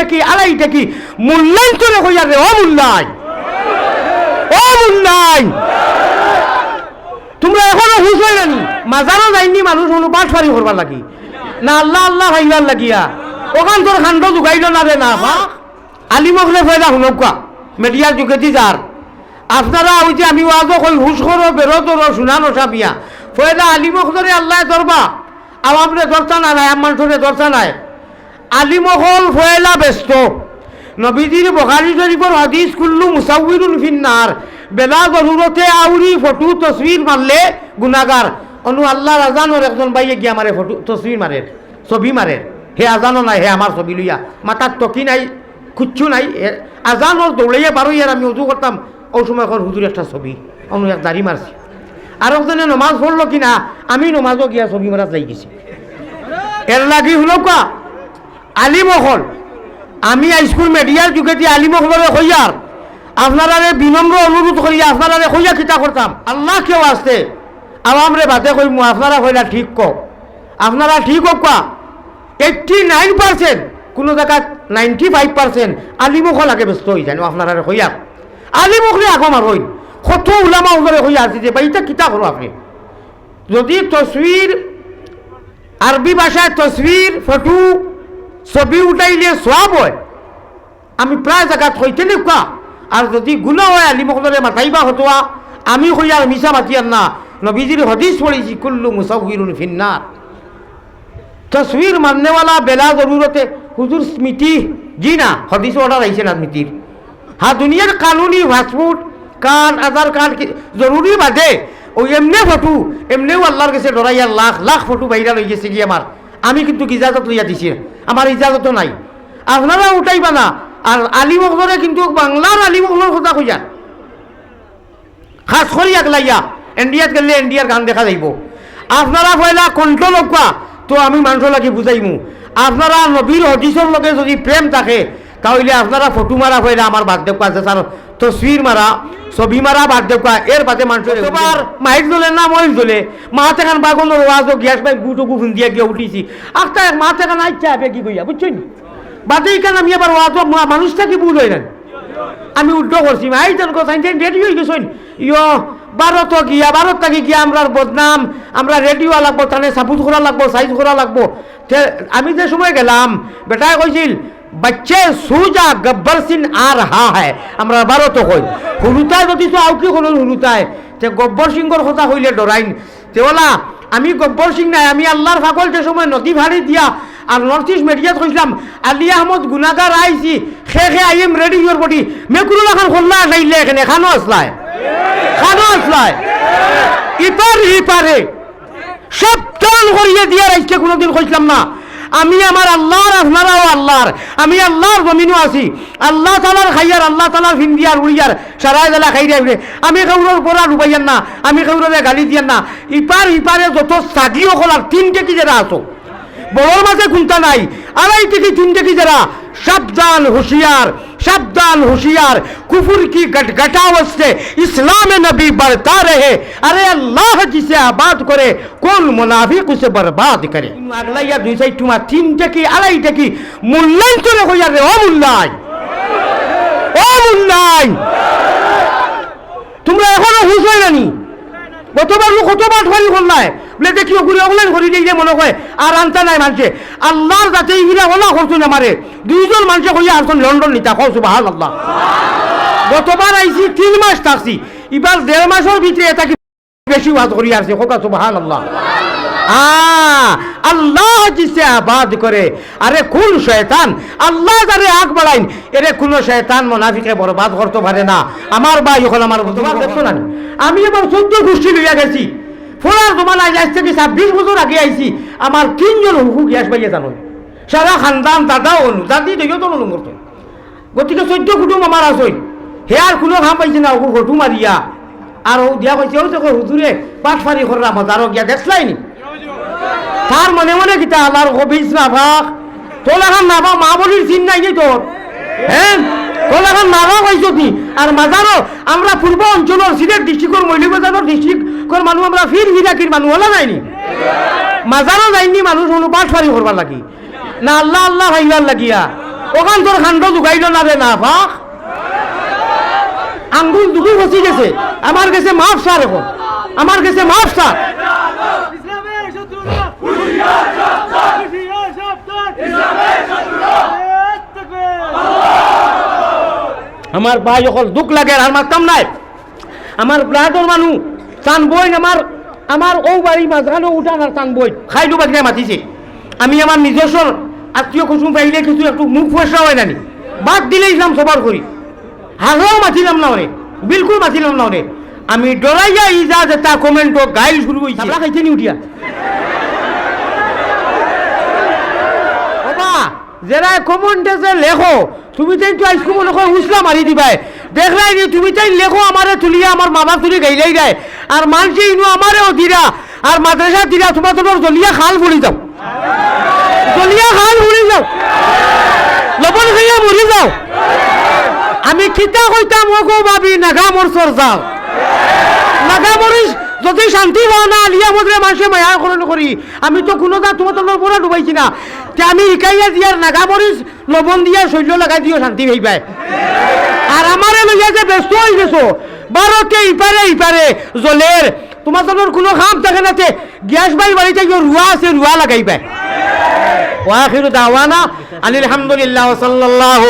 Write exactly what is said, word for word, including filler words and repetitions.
কি আড়াই টাকি মূল্যায়ন করে কইয়ার রে, ও মূল্যায়ন, ও মূল্যায়ন। তোমরা এখনো হুশ অইলানি? মাজারো যাইননি মানুষ হুনো বাটপারি করবার লাগি, না আল্লাহ আল্লাহ খাইবার লাগিয়া? অখান তোর কাণ্ড জুগাইল না রে, না বা। আলিম অকলে পয়লা হুনউক্কা, মিডিয়ার যুগেদি যার। আপনারা ওই যে আমি ওয়াজও কই, হুশ করো, বেরো ধরো, শুনা নশা মিয়া। পয়লা আলিম অকলরে আল্লায় ধরবা, আওয়ামরে ধরতা না, নায়, আম মানষরে ধরতা নায়। আলিম অকল পয়লা ব্যস্ত। নবীজির বুখারী শরীফর হাদিস, "কুল্লু মুসাউইরুন ফিন্নার।" বেলা জরুরতে আউরি ফটো তসবির মারলে গুনাগার। অনু আল্লাহর আজানর একজন ভাইয়ে গিয়া আমারে ফটো তসবির মারের, ছবি মারের। হে আজানও নাই, হে আমার ছবি লইয়া। মাথাত টকি নাই, কুচ্ছু নাই। হে আজানর দৌড়াইয়া বারইয়ার আমি অজু করতাম, অউ সময় কর হুজুর একটা ছবি, অনু এক দাড়ি মারছি। আর একজনে নমাজ পড়লো কি না, আমি নমাজও গিয়া ছবি মারাত লাগি গেছি। এর লাগি হুনউক্কা, আলিম অকল, আমি আইজকুর মিডিয়ার যুগেদি আলিম অকলরে কইয়ার, আপনারারে বিনম্র অনুরোধ করি, আপনারারে কইয়া কিতা করতাম, আল্লাহ কেউ আসতে, আওয়ামরে বাদে কইমু, আপনারা কইলা ঠিক কও, আপনারা ঠিক অউক্কা। এইট্টি নাইন পার্সেন্ট, কুনু জাগাত নাইনটি ফাইভ পার্সেন্ট আলিম অকল আগে ব্যস্ত অইযাইন, আপনারারে কইয়ার। আলিম অকলে আগো মারইন, কত উলামা অকলরে কইয়া আছি যে, "ভাই, ইতা কিতা করো আপনে?" যদি তসবির, আরবি ভাষায় তসবির, ফটো, ছবি উঠাইলে সওয়াব অয়, আমি প্রায় জাগাত কইতে নিকা। আর যদি গুনা অয়, আলিম অকলরে মাতাইবা হতোয়া, আমি কইয়ার মিছা মাতিয়ার না। নবীজির হাদিস পড়ছি, "কুল্লু মুসাউইরুন ফিন্নার।" তসবির মারনেওয়ালা বেলা জরুরতে হুজুর স্মৃতি, জি না, হাদিস অর্ডার আইছে না স্মৃতির। হ্যাঁ, দুনিয়ার কানুনি পাসপোর্ট, কার্ড, আধার কার্ড কি জরুরি বাদে, ওই এমনে ফটো, এমনেও আল্লাহর গেছে ডরাইয়া লাখ লাখ ফটো ভাইরাল অইগেছে গি আমার। আমি কিন্তু ইজাজত লইয়া দিছি, আমার ইজাজতও নাই। আপনারা উঠাইবা না। আর আলিম অকলরে কিন্তু বাংলার আলিম অকলর কথা কইয়ার। খাছ করি আগলাইয়া, ইন্ডিয়াত গেলে ইন্ডিয়ার গান দেখা যাইবো। আপনারা পয়লা কন্ট্রোল অউক্কা, তো আমি মানষর লাগি বুঝাইমু। আপনারা নবীর হাদিসর লগে যদি প্রেম থাকে, তা অইলে আপনারা ফটো মারা পয়লা আমার বাদ দেউক্কা, যে স্যার তসবির মারা, ছবি মারা বাদ দেউক্কা, এর বাদে মানষর এবার মাইক জ্বলে না মইল জ্বলে, মাত এখান বাগনর ওয়াজও গিয়াস ভাই গুটো গুফুন দিয়া গিয়া উঠিছি। আখতা এক মাত এখান আইচ্ছা আপে কি কইয়া, বুঝছইন? বাদে ইখান আমি আবার ওয়াজও মা-, মানুষ থাকি ভুল অইলেন। আমি উল্টো করছি, ভাই, জন কথা, রেডি অইগেছইন। ইয়ো, ভারত গিয়া, ভারত থাকি গিয়া আমরার বদনাম, আমরা রেডিও লাগবো, তানে সাবুত করা লাগবো, সাইজ করা লাগবো। তে আমি যে সময় গেলাম, বেটায় কইছিল, "বাচ্চে সু যা, গব্বর সিং আ রাহা হ্যায়।" আমরা ভারত কই। হুরুতায় যদি তো আউকি কইন হুরুতায়, তে গব্বর সিংহর কথা কইলে ডরাইন। তে ওলা, আমি গব্বর সিং নায়, আমি আল্লাহর পাগল। যে সময় নদী ফাড়ি দিয়া আর নর্থ ইস্ট মিডিয়াত কইছিলাম, আলী আহমদ গুনাগার আইছি, খে খে I am ready your body, মেকুরুল খান খোল্লা আসাইলে এখানে খানো আসলায়, খানো আসলায়, ইপার হিপারে সাবধান করিয়া দিয়ার আইজকে কুনুদিন কইছিলাম না। আমি আমার আল্লাহর, আপনারাও আল্লাহর, আমি আল্লাহর জমিনো আছি, আল্লাহ তাআলার খাইয়ার, আল্লাহ তাআলার ফিন্দিয়ার উড়িয়ার, সারা বেলা খাইরে উড়ে। আমি কেউরর গোড়া ডুবাইয়ার না, আমি কেউররে গালি দিয়ার না। ইপার হিপারে যত সাগি অকল আর তিন টেকি যেরা আছো, বড়র মাঝে কুন্তা নাই, আড়াই টেকি তিন টেকি যেরা, সাবধান হুঁশিয়ার, সাবধান হুঁশিয়ার, কুফুর কি গটগটাও আসে, ইসলামে নবী বাড়তা রহে। আরে আল্লাহ জিসে আবাদ করে, কোন মুনাফিক উসে বরবাদ করে। আগলাইয়া দুই চাইর টুমা, তিন টেকি, আড়াই টেকি, মূল্যায়ন করে কইয়ার রে, ও মূল্যায়ন, ও মূল্যায়ন। তুমরা এখনো হুশ অইলানি? গতবার কত বাটপারি করলায়, বুলে দেখি ওগুলি অকলাইন করি দিলে মনে কয় আর আনতা নাই মানষে। আল্লাহর যাতে ইগুলা ওলা করছইন আমারে, দুইজন মানষে কইয়া আনছইন লন্ডন নিতা, কও সুবহানাল্লাহ। গতবার আইছি তিন মাস থাকছি, ইবার দেড় মাসর ভিতরে এটা কি বেশি ওয়াজ করি আরছি, কও সুবহানাল্লাহ। আ, আল্লাহ জিসে আবাদ করে, আরে কোন শয়তান, আল্লাহ যারে আগ বাড়াইন, এরে কুনু শয়তান মুনাফিকে বরবাদ করতো পারে না। আমার ভাই অকল, আমার বুজুর্গ দেখছো না নি? আমি আমার চৌদ্দ গুষ্টি লইয়া গেছি। ফোড়ার জমানায় আইজ থাকি ছাব্বিশ বছর আগে আইছি। আমার তিনজন হুকু গিয়াস ভাইয়ে জানো। সারা খানদান দাদা অনু, দাদি দইও তো অনু করতো। গতিকে চৌদ্দ কুটুম আমার আছইন। হে আর কুনু কাম পাইছে না, হুকু ফটো মারিয়া। আর ও দিয়া কইছে, "ও দেখো হুজুরে, বাটপারি কররা মাজারো গিয়া দেখছলায় নি?" তার মনে মনে কিতা, "আল্লাহর কবিজ না পাক, তোর লাখান না পাক, মা বলির চিন নাই নি তোর, হ্যাঁ? তোর লাখান না পাক হইছত নি?" আর মাজারো আমরা পূর্ব অঞ্চলর সিলেট ডিস্ট্রিক্টর মৌলভীবাজারর ডিস্ট্রিক্টর মানুষ আমরা ফির ফিরাকির মানুষ ওলা যাইনি। মাজারো যাইনি মানুষ অনু বাটপারি করবার লাগি। না আল্লাহ আল্লাহ খাইবার লাগিয়া। ওখান তোর কাণ্ড জুগাইল না রে না পাক। আঙ্গুল দুগু ফসি গেছে। আমার গেছে মাফ চার এখন। আমার গেছে মাফ চার। ইসলামের শত্রুরা। হুঁশিয়ার সাবধান। হুঁশিয়ার সাবধান। ইসলামের শত্রুরা। আমার ভাই অকল দুখ লাগের, আর মাততাম নায়। আমার ব্লাডর মানু, তান বইন, আমার, আমার অউ বাড়ি মাঝখানো উঠান আর তান বইন। খাইলু বাগিনা মাতিছে। আমি আমার নিজস্ব আত্মীয় কুসুম পাইলে কিছু একটু মুখ ফসরা অয় নানি। বাদ দিলে ইসলাম সবার করি। হাজারও মাতিলাম না ওরে, বিলকুল মাতিলাম না ওরে। আমি ডরাইয়া ই যা যেতা কমেন্টো গাইল শুরু অইছে। তাবলা খাইছে নি উঠিয়া? ওবা, যেরা কমেন্টে যে লেখো, তুমি তাইন তো আইজকু মনে কয় উসলা মারি দিবায়। দেখরায় নি, তুমি তাইন লেখো আমারে তুলিয়া আমার মামা তুলি গাইলাই দেয়। আর মানষে ইনু আমারেও দিরা, আর মাদ্রাসা দিরা, তুমার তুমার জ্বলিয়া খাল ফুড়ি যাও। জ্বলিয়া খাল ফুড়ি যাও। লবণ খাইয়া মরি যাও। আমি কিতা কইতাম ও গো ভাবি, নাগা মরচর জাল। নাগা মরিচ যদি শান্তি পাও না, আলিয়া মদরে মানষে মায়া করইন করি। আমি তো কুনু জাত তুমার তুমার বড় ডুবাইছি না। তে আমি হিকাইয়া দিয়ার নাগা মরিচ লবণ দিয়া শইল্লো লাগাই দিও, শান্তি পাইবায়। আর আমারে লইয়া যে ব্যস্ত অই গেছো, ভারতে ইপারে ইপারে জ্বলের, তুমার তুমার কুনু কাম থাকে না তে, গিয়াস ভাইর বাড়িত গিয়া রুয়া আছে, রুয়া লাগাইবায়। ওয়া আখিরু দাওয়ানা আনিল হামদুলিল্লাহ ওয়া সাল্লাল্লাহু